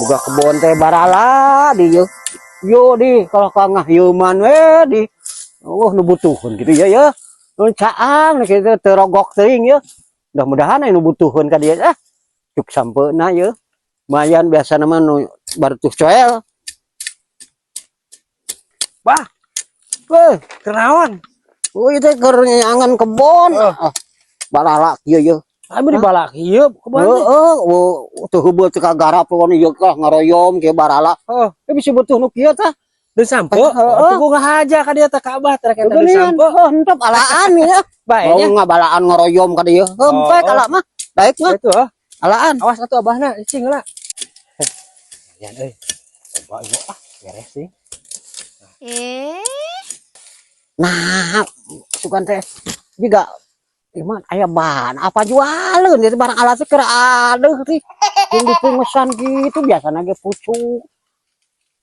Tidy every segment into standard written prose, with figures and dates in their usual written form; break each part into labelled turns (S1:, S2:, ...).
S1: Buka kebon teh barala di yo. Yo di kalau ka ngaheuman we di. Oh, nu butuhkeun gitu ya ya. Nu caang kitu teu rogok teuing ya. Mudah-mudahan aya nu butuhkeun ka dieu ah. Cuk sampeuna ye. Lumayan biasa nama nu baru tuh coel.
S2: Bah,
S1: Weh,
S2: kenaon?
S1: Oh, itu keur nyangan kebon.
S2: Oh.
S1: Ah, barala kieu ye.
S2: Abi di balak ieu kebon teh.
S1: Heeh, oh, teu heubeul teu kagarap pokona ieu kah ngaroyom kieu barala.
S2: Oh,
S1: Eh, bisa butuh nu kieu tah.
S2: Deun sampo.
S1: Heeh.
S2: Atuh gua ngahaja ka dieu teh ka Abah teh eta deun
S1: Geuningan,
S2: sampo.
S1: oh, hentep alaan ya.
S2: Bae
S1: Mau
S2: nya.
S1: Ngabalaan ngoroyom ka dieu. Hempek
S2: Oh.
S1: ala mah. Daek mah
S2: Itu ah.
S1: alaan.
S2: Awas atuh abahna cicing lah. Ya euy. Coba ieu ah, beres sih.
S3: Eh.
S1: Nah, sugan teh juga gimana aya bahan apa jualeun itu barang alat teh keur adeuh teh. Jeung dipungesan gitu biasana ge pucuk.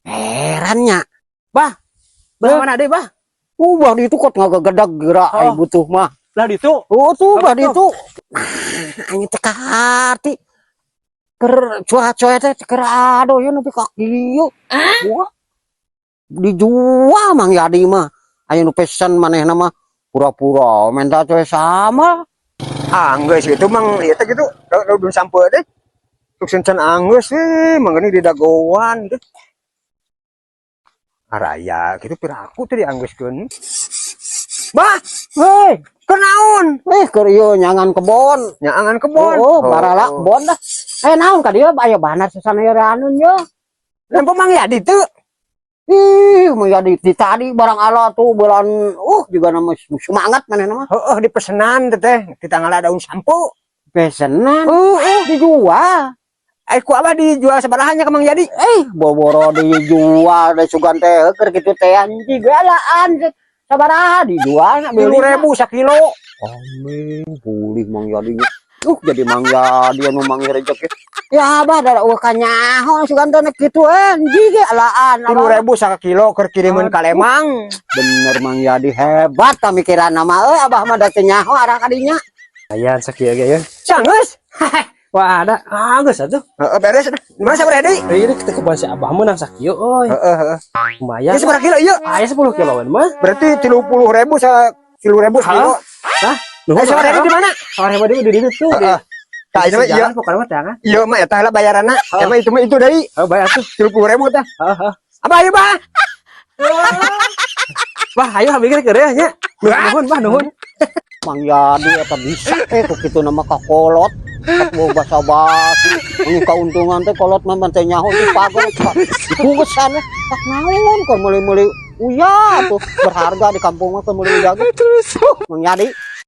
S1: Herannya.
S2: Bah
S1: Hah?
S2: mana deui, Bah?
S1: Bah, di itu kok ngagegedag geura ai
S2: Oh.
S1: butuh mah.
S2: Lah ditu.
S1: Oh, tuh bah
S2: Apa
S1: di itu. Nah, ini teh kahati. Keur cuaca teh keur aduh ya nepi ka kieu. Wah. Dijual Mang Yadi mah. Aya nu pesen manehna mah pura-pura minta coy sama.
S4: Ah, geus gitu Mang, ieu teh gitu. Kalau belum sampai teh. Tuk sencan anggeus sih, mang geuning di dagoan teh. Araya gitu piraku teh dianggeuskeun. Bah,
S1: Hei,
S4: kenaon?
S1: Eh, keur ieu nyangan kebon.
S4: Nyaangan kebon.
S1: Oh, barala kebon dah. Eh, naon ka dieu aya banar sasaneuraneun ye.
S4: Nempo Mang Yadi teu.
S1: Ih, Mang Yadi di tadi barang ala tuh bulan juga nama semangat manehna mah.
S4: Heeh, dipesenan teh teh, ditanggal daun sampo.
S1: Pesenan
S4: Heeh.
S1: Dijual.
S4: Eh, ku abah dijual sabaraha ka Mang Yadi?
S1: Eh, boboro dijual deh sugan teh keur kitu teh anjing galaan sabaraha dijual na?
S4: 3.000 sakilo.
S1: Amin, pulih Mang Yadi. Jadi Mang Yadi anu manggih rezeki. Ya abah da eueuh kanyaho sugan teh kitu anjing ge alaan.
S4: 3.000 sakilo keur kirimeun ka Lembang.
S1: Bener Mang Yadi hebat pamikiran nama euy, abah mah da teu nyaho arah kadinya.
S2: Ayan sakieu ge ya.
S4: Sanggeus.
S2: Wah, ada ah geus atuh.
S4: Heeh, beres. Di mana sabaraha deui?
S2: Ieu kita kebon si abah meunang sakieu euy.
S4: Heeh, heeh.
S2: Lumayan.
S4: Ieu sabaraha kilo ieu?
S2: Aya 10 kiloan mah.
S4: Berarti 30.000 sa 3.000 sekilo.
S2: Hah? Nuhun.
S4: Eh, sabaraha deui di mana?
S2: Sabaraha deui di ditu tuh.
S4: Heeh. Tah, itu mah ieu.
S2: Jalan pokoknya mah tangan.
S4: Ieu mah eta lah bayaranna. Emang itu mah itu deui.
S2: Oh, bayar tuh.
S4: 30.000 tah.
S2: Heeh.
S4: Abah ayo, Bah.
S2: Bah, ayo habis keur ya nya. Nuhun, bah, nuhun.
S1: Mang Yadi eta bisa ku kitu nama ka kolot. Mau basa basi, ini keuntungan teh kolot mah teh nyaho di pagar dipungesan eh. Tak naon keur meuli-meuli uya tuh berharga di kampung mah keur meuli uya ge. Terus Mang Yadi.